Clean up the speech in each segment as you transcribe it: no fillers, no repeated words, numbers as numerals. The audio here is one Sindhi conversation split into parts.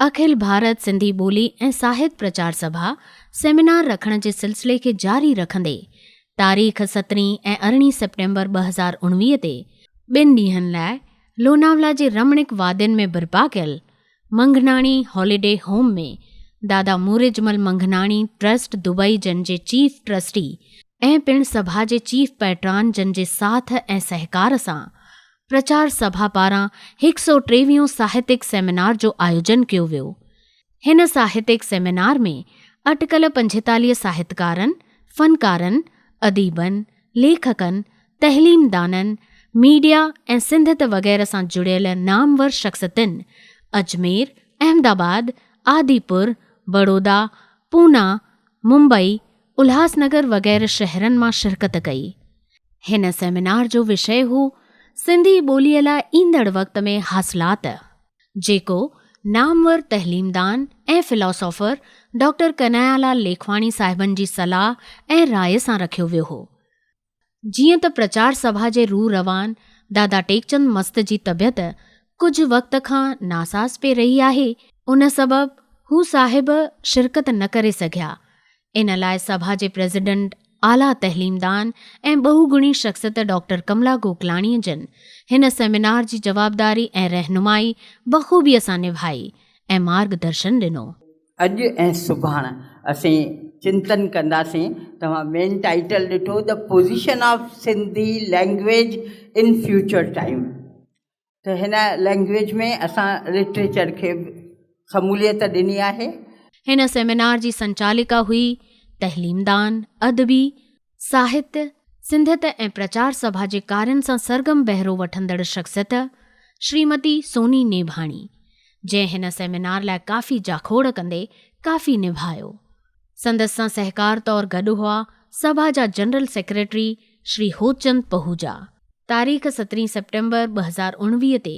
اکل ڀارت سنڌي ٻولي ۽ ساهت پرچار سڀا سيمينار رکڻ جي سلسلي کي جاري رکندي تاريخ سترهين ۽ ارڙهين سيپٽمبر 2019 تي ٻن ڏينهن لاء لوناولا جي رمڻيڪ وادين ۾ برپا ڪيل منگهناڻي هاليڊي هوم ۾ دادا مورجمل منگهناڻي ٽرسٽ دبئي جن جي چيف ٽرسٽي ۽ پڻ سڀا جي چيف پيٽران جن جي ساٿ ۽ سهڪار سان پرچار سڀا پاران هڪ سئو ٽيويهون ساهتڪ سيمينار جو آيوجن ڪيو ويو. هن ساهتڪ سيمينار ۾ اٽڪل 45 ساهتڪارن، فنڪارن، اديبن، ليکڪن، تعليمدانن، ميڊيا ۽ سنڌيت وغيره سان جڙيل نامور شخصيتن اجمير، احمدآباد، آديپور، بڙودا، پونا، ممبئي، الهاس نگر وغيره شهرن مان شرڪت ڪئي. هن سيمينار جو وشيه هو سنڌي ٻوليء لاء ايندڙ وقت ۾ حاصلات، جيڪو نامور تعليمدان ۽ فلاسافر ڊاڪٽر ڪنهيا لال ليکواڻي صاحبن جي صلاح ۽ راء سان رکيو ويو هو. جيئن ته پرچار سڀا جي روح روان دادا ٽيڪچند مست جي طبيعت ڪجهه وقت کان ناساز پئي رهي آهي، ان سبب هو صاحب شرڪت نه ڪري سگهيا، ان لاء سڀا جي پريزيڊنٽ، اعليٰ تعليمدان ۽ ٻهوگڻي شخصيت ڊاڪٽر ڪملا گوڪلاڻيء جن هن سيمينار جي جوابداري ۽ رهنمائي بخوبيء سان نڀائي ۽ مارڳ درشن ڏنو. اڄ ۽ سڀاڻ اسين چنتن ڪنداسين. توهان مين ٽائيٽل ڏٺو The Position of Sindhi Language in Future Time. ته هن لئنگويج ۾ اسان لٽريچر کي به شموليت ڏني آهي. هن سيمينار جي سنچالڪا هئي تعليمدان، ادبي، ساهت، سنڌيت ۽ پرچار سڀا جي ڪارين سان سرگرم بهرو وٺندڙ شخصيت شريمتي سوني نيڀاڻي، جنهن هن سيمينار لاء ڪافي جاکوڙ ڪندي ڪافي نڀايو. سندس سان سهڪار طور گڏ هئا سڀا جا جنرل سيڪريٽري شري هوتچند پهوجا. تاريخ سترهين سيپٽمبر 2019 تي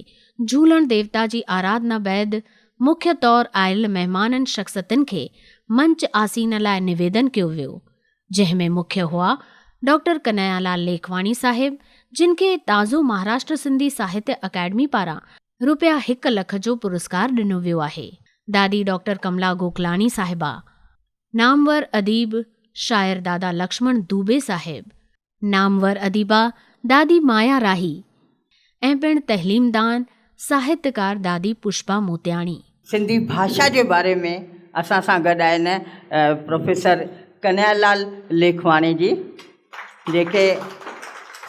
جهولڻ ديوتا جي آراڌنا بعد مکيه طور آيل مهمانن شخصيتن کي منچ آسين لاء نويدن ڪيو ويو، جنهن ۾ مکيه هئا ڊاڪٽر ڪنهيا لال ليکواڻي صاحب جن کي تازو مهاراشٽر سنڌي ساهتيه اڪيڊمي پاران روپيا هڪ لک جو پرسڪار ڏنو ويو آهي، دادي ڊاڪٽر ڪملا گوڪلاڻي صاحبه، نامور اديب شاعر دادا لڪشمڻ دوبي صاحب، نامور اديبه دادي مايا راهي ۽ پڻ تعليمدان ساهتڪار دادي پشپا موتياڻي. سنڌي ڀاشا جي باري ۾ اسان سان گڏ آهن پروفيسر ڪنهيا لال ليکواڻي جي جيڪي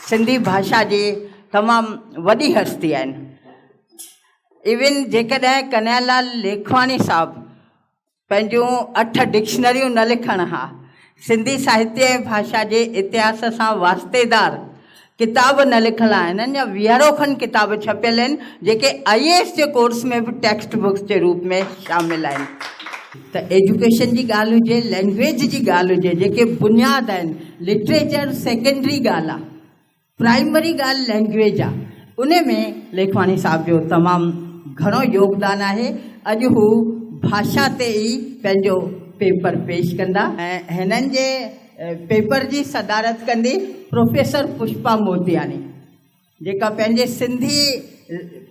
سنڌي ڀاشا جي تمام وڏي هستي آهن. ايون جيڪڏهن ڪنهيا لال ليکواڻي صاحب پنهنجون اٺ ڊڪشنريون نه لکڻ ها، سنڌي ساهتيه ۽ ڀاشا جي اتهاس سان واسطيدار ڪتاب نه لکل آهن، اڃا ويهارو کن ڪتاب ڇپيل آهن، جيڪي I A S جي ڪورس ۾ به ٽيڪسٽ بڪس جي روپ ۾ شامل آهن. ته ايجوڪيشن جي ڳالهه هجي، لئنگويج جي ڳالهه هجي، جيڪي بنياد آهن، لٽريچر سيڪنڊري ڳالهه آهي. پرائمري ڳالهه لئنگويج آ ان ۾ ليکواڻي صاحب جو تمام گهڻو يوگدان آهي اڄ هو ڀاشا تي ئي پنهنجو پيپر پيش ڪندا. ۽ هنن جي پيپر جي صدارت ڪندي پروفيسر پشپا موتياڻي جيڪا پنهنجي سنڌي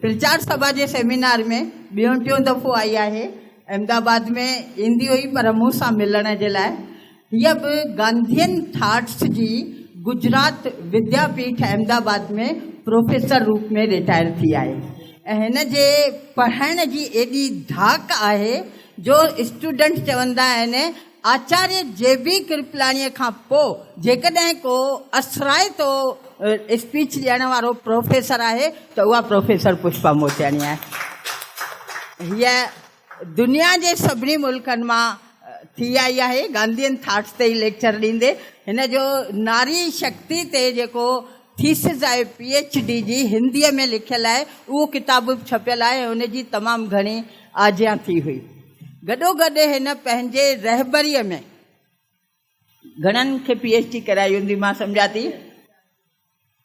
پرچار سڀا جي سيمينار ۾ ٻيون ٽيون دفعو آئي آهي احمد آباد ۾ ايندي هئي پر مون سان ملڻ جي لاء هيء به گانڌين ٿاٽس جي گجرات وديا پيٺ احمد آباد ۾ پروفيسر روپ ۾ رٽائر ٿي آهي ۽ هن جي پڙهائڻ جي ايڏي ڌاڪ آهي جو اسٽوڊنٽ چوندا آهن آچاريه جي بي ڪرپلاڻيء کان پوء جيڪڏهن ڪو اثرائتو اسپيچ ڏيڻ وارو پروفيسر آهي ته اها پروفيسر پشپا موتياڻي آهي. هيء دنيا جي سڀني ملڪن مان ٿي آئي آهي، گانڌين ٿاٽس تي ئي ليڪچر ڏيندي هن جو ناري شڪتي تي جيڪو ٿيسز آهي پي ايڇ ڊي جي هنديء ۾ لکيل آهي اهو ڪتاب به ڇپيل آهي ۽ ان جي تمام گهڻي آجيان ٿي هئي. گڏوگڏ هن پنهنجي رهبريء ۾ گهڻن کي پي ايڇ ڊي ڪرائي هوندي مان سمجهان ٿي.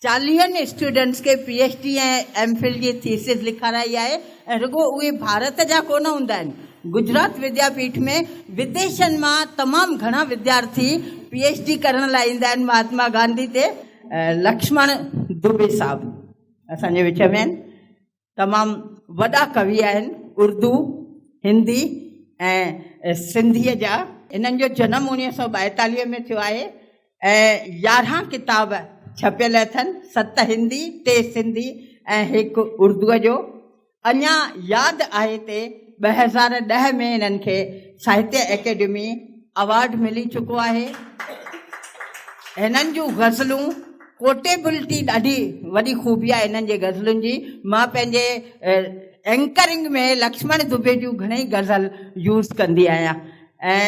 چاليهن اسٽوڊنٽس کي P H D ۽ M Phil جي ٿيسز لکارائي آهي ۽ رڳو اهي ڀارت جا ڪونه هوندا آهن. گجرات وديا پيٺ ۾ وديشن مان تمام گهڻا وديارٿي پي ايڇ ڊي ڪرڻ لاء ايندا آهن. مهاتما گانڌي تي لڪشمڻ دوبي صاحب اسان جي وچ ۾ آهن. تمام وڏا ڪوي آهن. اردو، هندي ۽ سنڌيء جا. هنن جو جنم 1942 ۾ ٿيو آهي ۽ 11 ڪتاب ڇپيل اٿن، ست هندي، ٽي سنڌي ۽ هڪ اردوء جو. اڃا ياد آهي تي 2010 ۾ هنن کي ساهتيه اڪيڊمي اوارڊ ملي چڪو آهي. هنن جون غزلون ڪوٽيبلٽي ڏاڍي وڏي خوبي آهي هنن جي غزلن جي. مان پنهنجي اينڪرنگ ۾ لڪشمڻ دبي جون گهڻئي غزل يوز ڪندي آهيان ۽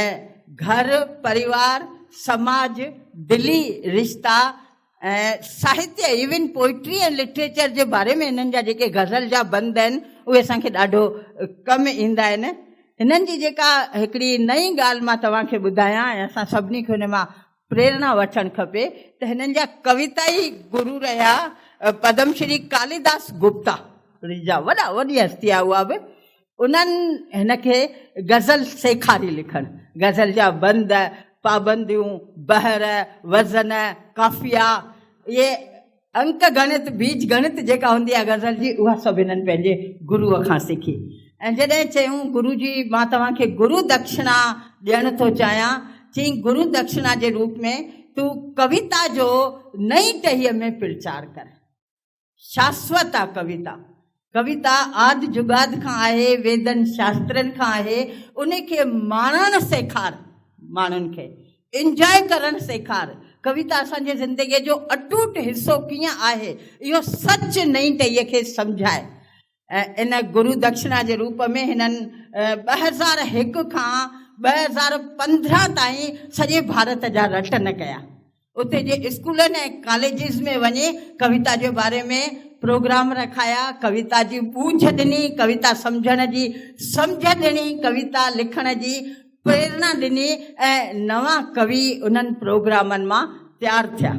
گهر، پريوار، سماج، دلي رشتا ۽ ساهتيه ايون پوئٽري ۽ لٽريچر جي باري ۾ هنن جا جيڪي غزل جا بند آهن اهي اسان کي ڏاڍو ڪم ايندا آهن. هنن جي جيڪا هڪڙي نئين ڳالهه مان توهان کي ٻڌايان ۽ اسان سڀني کي ان مان پريرڻا وٺڻ کپي ته هنن جا ڪويتائي گرو رهيا پدم شري ڪاليداس گپتا جا وڏا وڏي هستي آهي اها به انهن هن کي غزل سيکاري لکڻ غزل جا بند پابنديون بحر وزن قافيا اهي انڪ گڻت، بيج گڻت جيڪا هوندي آهي غزل جي اها سڀ هنن پنهنجي گروء کان سکي ۽ جڏهن چيائون گرو جي مان توهان کي گرو دڪشڻا ڏيڻ ٿو چاهيان، چيائين گرو دڪشڻا جي روپ ۾ تون ڪويتا جو نئين ٽهيء ۾ پرچار ڪر. شاسوت آ ڪويتا. ڪويتا آد جڳاد کان آهي، ويدن شاسترن کان آهي، ان کي ماڻڻ سيکار ماڻهن کي، انجواء ڪرڻ سيکار، ڪويتا اسان جي زندگيء جو اٽوٽ حصو ڪيئن آهي، اهو سچ نئين ٽهيء کي سمجهائي. ۽ ان گرو دڪشڻا جي روپ ۾ هنن 2001 کان 2015 تائين سڄي ڀارت جا رٽن ڪيا. اتي جي اسڪولن ۽ ڪاليجز ۾ وڃي ڪويتا جي باري ۾ پروگرام رکايا، ڪويتا جي ٻوجهه ڏني، ڪويتا سمجهڻ جي سمجهه ڏني، ڪويتا لکڻ جي پريرڻا ڏني ۽ نوان ڪوي انهن پروگرامن مان تيار ٿيا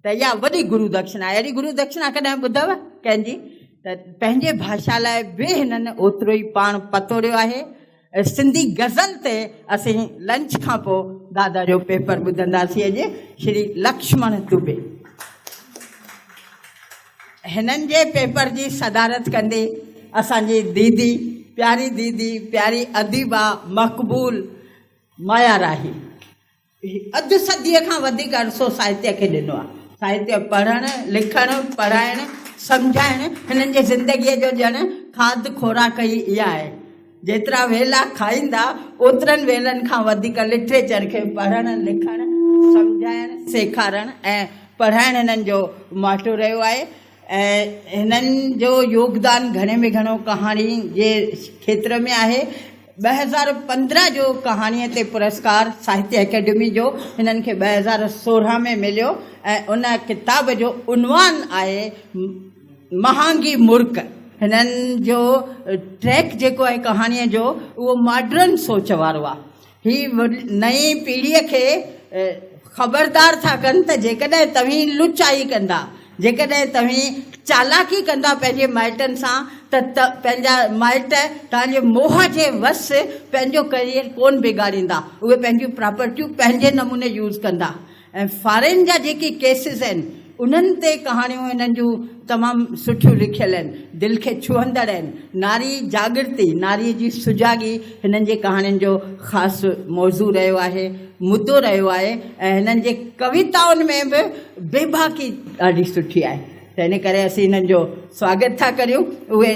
ته اها وڏي گرو دڪشڻا آهي. اهڙي گرو دڪشڻا ڪڏهن ٻڌو ڪنهن جي؟ ته پنهنجي ڀاشا لاء به هنن اوترو ئي پاڻ پتوڙيو آهي. سنڌي غزل تي اسين لنچ کان پوء دادا جو پيپر ٻڌنداسين اڄ شري لڪشمڻ دوبي هنن جي پيپر جي صدارت ڪندي اسان جي ديدي پياري ديدي پياري اديبه مقبول مايا راهي اڌ صديء کان وڌيڪ عرصو ساهتيه کي ڏنو آهي. ساهتيه پڙهڻ، لکڻ، پڙهائڻ، سمجهائڻ هنن جي زندگيء جو ڄڻ کاڌ خوراڪ ئي اها آهي. جيترا ويلا کائيندا، اوترن ويلن کان وڌيڪ لٽريچر کي پڙهڻ، لکڻ، سمجهائڻ، سيکارڻ ۽ پڙهائڻ هنن جو ماٽو رهيو آهي ۽ هنن جو يوگدان گهڻي ۾ گهڻو ڪهاڻي جي کيتر ۾ آهي. 2015 جو ڪهاڻيء تي پرسڪار ساهتيه اڪيڊمي جو هنن کي 2016 ۾ مليو ۽ ان ڪتاب جو عنوان آهي مهانگي مرڪ. هنن جو ٽريڪ جيڪو آهي ڪهاڻيء جو اهو ماڊرن سوچ وارو آهي. هي نئين پيڙهيء کي خبردار ٿا ڪن ته جيڪڏهن توهين لچائي ڪندا، جيڪڏهن توهين چالاڪي ڪندا پنهنجي مائٽن سان ته پنهنجا مائٽ توهان جي موهه جي وس پنهنجو ڪريئر ڪونه بگاڙيندا، اهي پنهنجيون پراپرٽيون پنهنجي نموني يوز ڪندا. ۽ فارين جا جيڪي ڪيسز آهن انهن تي ڪهاڻيون هنن جون تمام سٺيون لکيل آهن، دل کي ڇهندڙ آهن. ناري جاڳرتي، ناري جي سجاڳي هنن جي ڪهاڻين جو خاص موضوع رهيو آهي، مدو رهيو آهي ۽ هنن جي ڪويتائن ۾ به بيباڪي ڏاڍي سٺي آهي ته ان ڪري اسين هنن جو سواگت ٿا ڪريون. اهي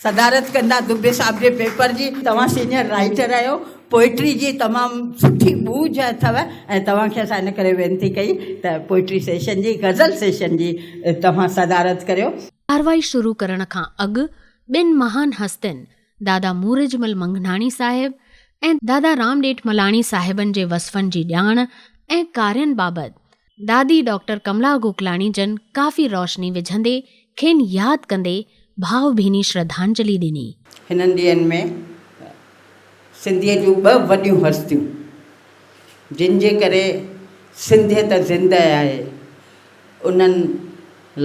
صدارت ڪندا دبي صاحب جي پيپر جي. توهان سينيئر رائيٽر آهيو، پوئٽري جي تمام سٺي ٻوجهه اٿو ۽ توهان کي اسان ان ڪري وينتي ڪئي ته پوئٽري سيشن جي، غزل سيشن جي توهان صدارت ڪريو. ڪارروائي شروع ڪرڻ کان اڳ ٻن مهان هستين دادا مورجمل منگهناڻي صاحب ۽ دادا رام ڏيٺملاڻي صاحبن جي وصفن جي ڄاڻ ۽ ڪارين بابت دادي ڊاڪٽر ڪملا گوڪلاڻي جن ڪافي روشني وجهندي کين ياد ڪندي ڀاو ڀيني شرڌانجلي ڏني. هنن ڏينهن ۾ سنڌيء جون ٻه وڏيون هستيون، جن جي ڪري سنڌيت زندهه آهي، انهن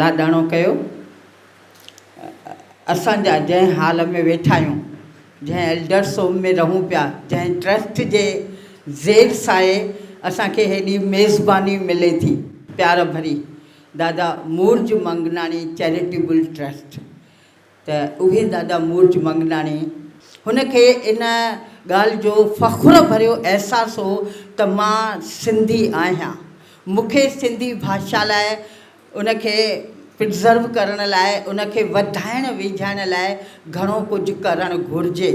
لاڏاڻو ڪيو. اسان جا جنهن هال ۾ ويٺا آهيون، جنهن ايلڊرس هوم ۾ رهون پيا، جنهن ٽرسٽ جي زير سايي اسان کي هيڏي ميزباني ملي ٿي، پيار ڀري دادا مورج منگناڻي چيريٽيبل ٽرسٽ ته اهي دادا مورج منگناڻي هن کي ان ڳالهه جو فخر ڀريو احساس هو ته مان سنڌي آهيان. مون کي سنڌي ڀاشا لاء ان کي پرزرو ڪرڻ لاء ان کي وڌائڻ ويجهائڻ لاء گهڻو ڪجهه ڪرڻ گهرجي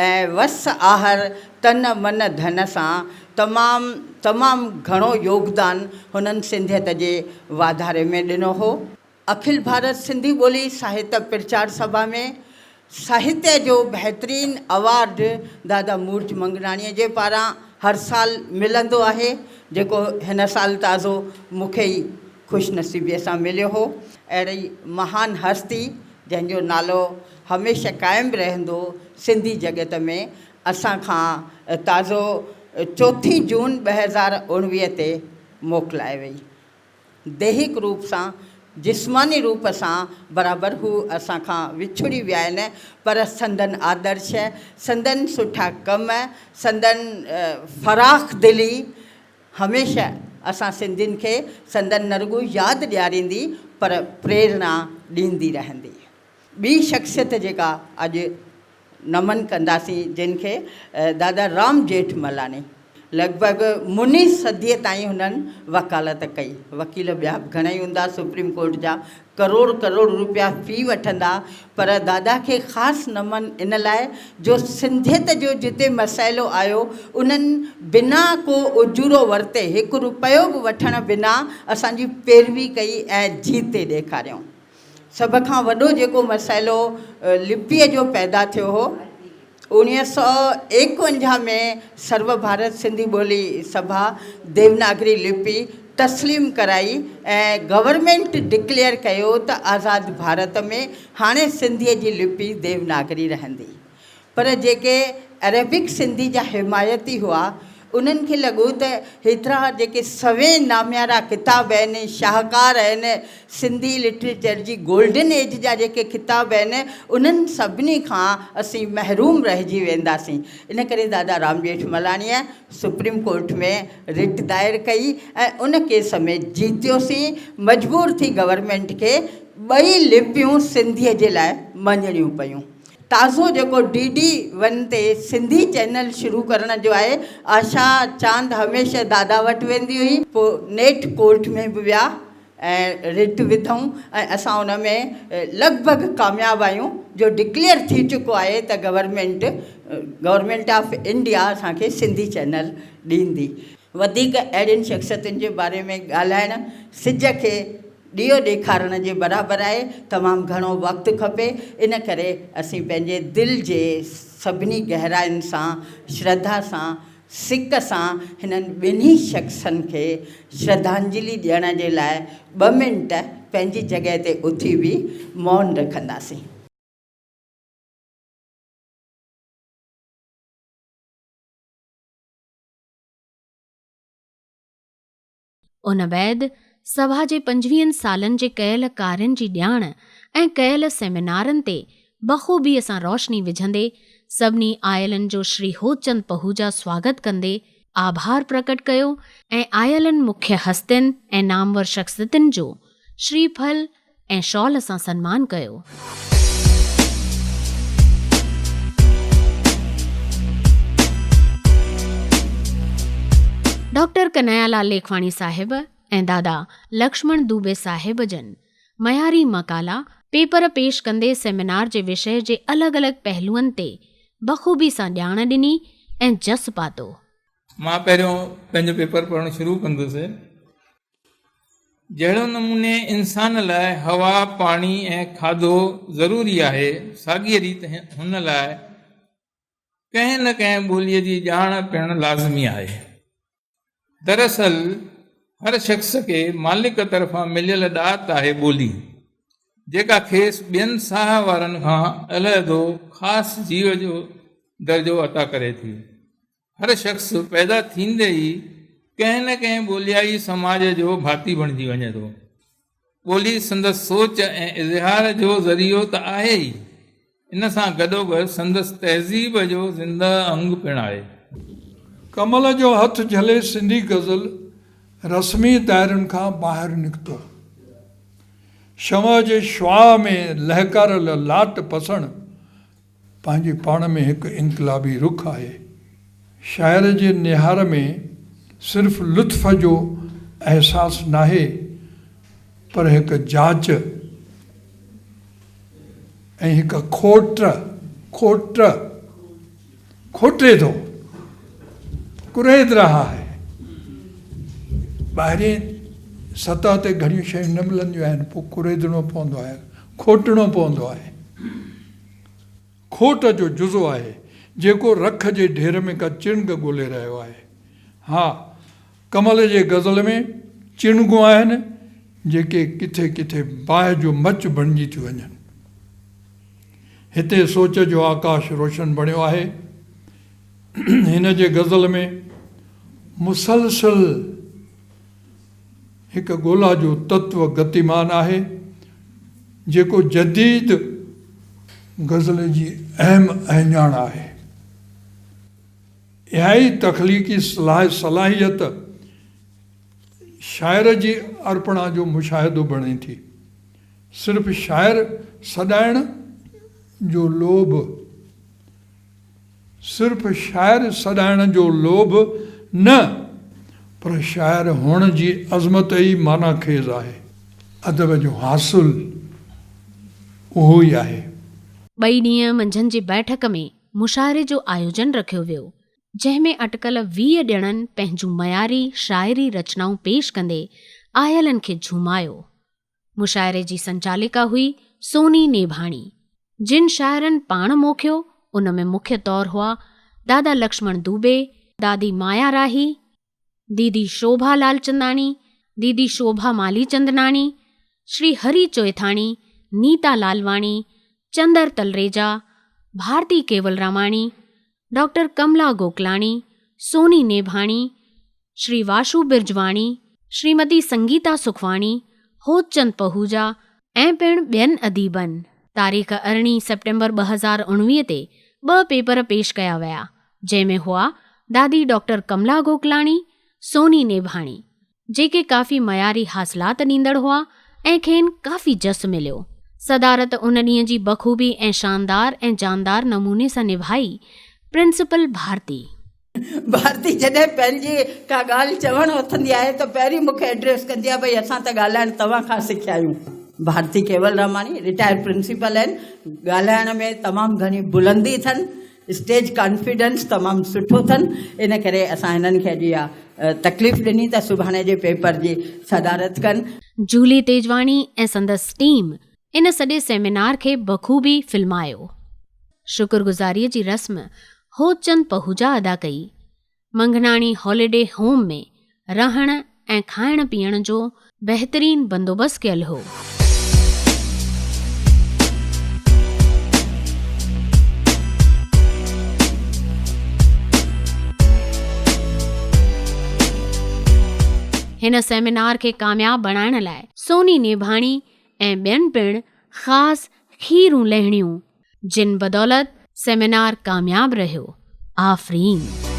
۽ وس آهر تن من ڌن سان تمام تمام گهڻو يوگدان هنن سنڌيت جي واڌاري ۾ ڏنو هو. اکل ڀارت سنڌي ٻولي ساهت پرچار سڀا ۾ ساهتيه جو بهترين اوارڊ دادا مورچ منگناڻيء جي پاران هر سال ملندو آهي، جيڪو هن سال تازو مون کي ئي خوش نصيبيء سان مليو هو. اهڙي مهان هستي جنهن جو نالو هميشه قائم رهندو سنڌي جڳت ۾ اسان کان تازو چوٿين جون 2019 تي موڪلائي وئي. ديهڪ روپ سان، جسماني روپ سان برابر هو اسان کان وڇڙي ويا آهن، پر سندن آدرش، سندن سٺا ڪم، سندن فراخ دلي هميشه اسان سنڌين کي سندن نه رڳو ياد ڏياريندي پر پريرڻا ڏيندي رهندي. ٻي شخصيت جيڪا اڄ نمن ڪنداسين جن کي دادا رام جيٺ ملاڻي لڳ ڀڳ مني صديء تائين هنن وڪالت ڪئي. وڪيل ٻيا به گهڻئي هوندا سپريم ڪورٽ جا ڪروڙ ڪروڙ روپيا في وٺندا پر دادا کي خاص نمن ان لاء جو سنڌيت جو جتي مسئلو آيو انهن بنا ڪو اجورو ورتي هڪ روپيو به وٺڻ بنا اسان جي پيروي ڪئي ۽ جيتي ڏيکاريائون. سڀ کان وڏو جيڪو مسئلو لپيء جو پيدا ٿيو هو، 1951 ۾ سرو ڀارت سنڌي ٻولي سڀا ديوناگري لپي تسليم ڪرائي ۽ گورنمينٽ ڊڪليئر ڪيو ته آزاد ڀارت ۾ هاڻي سنڌيء جي لپي ديوناگري رهندي. پر جيڪي عربڪ سنڌي جا حمايتي هئا، انهن کي لڳو ته هيترا جيڪي سوين ناميارا ڪتاب آهن، شاهڪار آهن، سنڌي لٽريچر جي گولڊن ايج جا جيڪي ڪتاب آهن، انهن سڀني کان اسين محروم رهجي وينداسين. ان ڪري دادا رام ڄيٺملاڻيء سپريم ڪورٽ ۾ رٽ دائر ڪئي ۽ ان ڪيس ۾ جيتيوسين. مجبور ٿي گورنمينٽ کي ٻئي لپيون سنڌيء جي لاء مڃڻيون پيون. تازو جيڪو ڊي ڊي ون تي سنڌي چينل شروع ڪرڻ جو آهي، آشا چاند هميشه دادا وٽ ويندي هئي. پوء نيٺ ڪورٽ ۾ به ويا ۽ رٽ وڌئون ۽ اسان ان ۾ لڳ ڀڳ ڪامياب آهيون جو ڊڪليئر ٿي چڪو آهي ته گورنمينٽ گورنمينٽ آف انڊيا اسان کي سنڌي چينل ڏيندي. وڌيڪ اهڙين شخصيتن جي باري ۾ ڳالهائڻ سج کي ڏيئو ڏيکارڻ جي برابر آهي، تمام گهڻو وقت کپي، ان ڪري اسين پنهنجي دل جي سڀني گهراين سان، شرڌا سان، سڪ سان هنن ٻنهي شخصن کي شرڌانجلي ڏيڻ جي لاء ٻه منٽ پنهنجي جڳهه تي اٿي به مون رکنداسين. ان بعد سڀا جي پنجويهن سالن جي ڪيل ڪارين جي ڄاڻ ۽ ڪيل سيمينارن تي بخوبيء سان روشني وجهندي سڀني آيلن جو شري هوتچند پهوجا سواگت ڪندي آڀار پرڪٽ ڪيو ۽ آيلن مکيه هستين ۽ نامور شخصيتن جو شري ڦل ۽ شال سان سنمان ڪيو. ڊاڪٽر ڪنهيا لال ليکواڻي صاحب ۽ دادا لڪشمڻ دوبي صاحب جن معياري مقالا، پيپر پيش ڪندي سيمينار جي وشيه جي الڳ الڳ پهلوئن تي بخوبي سان ڄاڻ ڏني ۽ جس پاتو. مان پهريون پنهنجو پيپر پڙهڻ شروع ڪندس. جهڙو نموني انسان لاء هوا، پاڻي ۽ کاڌو ضروري آهي، ساڳيء ريت هن لاء ڪنهن نه ڪنهن ٻوليء جي ڄاڻ پڻ لازمي آهي. دراصل هر شخص کي مالڪ طرفان مليل ڏات آهي ٻولي، جيڪا کيس ٻين ساهه وارن کان علحدو خاص جيو جو درجو عطا ڪري ٿي. هر شخص پيدا ٿيندي ئي ڪنهن نه ڪنهن ٻوليائي سماج جو ڀاتي بڻجي وڃي ٿو. ٻولي سندس سوچ ۽ اظهار جو ذريعو ته آهي ئي، ان سان گڏوگڏ سندس تهذيب جو زنده انگ پڻ آهي. ڪمل جو هٿ جهلي سنڌي غزل رسمي دائرن کان ٻاهر نڪتو. شمع جي شعاع ۾ لهڪاريل لاٽ پسڻ. پنهنجي پاڻ ۾ هڪ انقلابي رخ آهي. شاعر جي نهار ۾ صرف لطف جو احساس ناهي پر هڪ جاچ ۽ هڪ کوٽ، کوٽ، کوٽي ٿو، ڪريد رها هي. ٻاهرين سطح تي گهڻيون شيون نه ملنديون آهن، پوء ڪريدڻو پوندو آهي، کوٽڻو پوندو آهي. کوٽ جو جزو آهي، جيڪو رک جي ڍير ۾ ڪا چڻگ ڳولي رهيو آهي. ها، ڪمل جي غزل ۾ چڻگون آهن، جيڪي ڪٿي ڪٿي باهه جو مچ بڻجي ٿيون وڃن. هتي سوچ جو آڪاش روشن بڻيو آهي. هن جي غزل ۾ مسلسل هڪ ڳولا جو تتو گتيمان آهي، جيڪو جديد غزل جي اهم اهڃاڻ آهي. اها ئي تخليقي صلاحيت شاعر جي ارپڻا جو مشاهدو بڻي ٿي. صرف شاعر سڏائڻ جو لوڀ. صرف شاعر سڏائڻ جو لوڀ نه پر شاعر هئڻ جي عظمت ئي معنيٰ خيز آهي. ادب جو حاصل اهو ئي آهي. ٻئي ڏينهن منجهند جي بيٺڪ ۾ مشاعري جو آيوجن رکيو ويو، جنهن ۾ اٽڪل 20 ڄڻن پنهنجون معياري شاعري رچنائون پيش ڪندي آيلن کي جهومايو. مشاعري جي سنچالڪا هئي سوني نيڀاڻي. جن شاعرن پاڻ موکيو، ان ۾ مکيه طور هئا دادا لڪشمڻ دوبي، دادي مايا راهي، ديدي شوڀا لالچنداڻي، ديدي شوڀا ماليچندناڻي، شري هري چوئٿاڻي، نيتا لالواڻي، چندر تلريجا، ڀارتي ڪيولراماڻي، ڊاڪٽر ڪملا گوڪلاڻي، سوني نيڀاڻي، شري واشو برجواڻي، شريمتي سنگيتا سکواڻي، هوتچند پهوجا ۽ پڻ ٻين اديبن. تاريخ ارڙهين سيپٽمبر 2019 تي ٻه پيپر پيش ڪيا ويا، جنهن ۾ هئا دادي ڊاڪٽر ڪملا گوڪلاڻي، سوني نيڀاڻي، جيڪي ڪافي معياري حاصلات ڏيندڙ هئا ۽ کين ڪافي جس مليو. صدارت ان ڏينهن جي بخوبي ۽ شاندار ۽ جاندار نموني سان نڀائي پرنسپل ڀارتي. ڀارتي جڏهن پنهنجي ڪا ڳالهه چوڻ اٿندي آهي ته پهرين مون کي ايڊريس ڪندي آهي ڀئي اسان ته ڳالهائڻ توهان کان سکيا آهيون. ڀارتي ڪيولراماڻي رٽائرڊ پرنسپل آهن، ڳالهائڻ ۾ تمام گهڻي بلندي اٿن، اسٽيج ڪانفيڊنس تمام سٺو اٿن، ان ڪري اسان هنن کي اڄ اها تڪليف ڏني ته سڀاڻي جي پيپر جي صدارت ڪن. جولي تيجواڻي ۽ سندس ٽيم ان سڄي سيمينار کي بخوبي فلمايو. شڪر گذاريء جي رسم هوتچند پهوجا ادا ڪئي. منگهناڻي هاليڊي هوم ۾ رهڻ ۽ کائڻ پيئڻ جو بهترين بندوبست ڪيل هو. هن سيمينار کي ڪامياب بڻائڻ لاء سوني نيڀاڻي ۽ ٻين پڻ خاص کيرون لهڻيون. جن بدولت سيمينار ڪامياب رهيو. آفرين.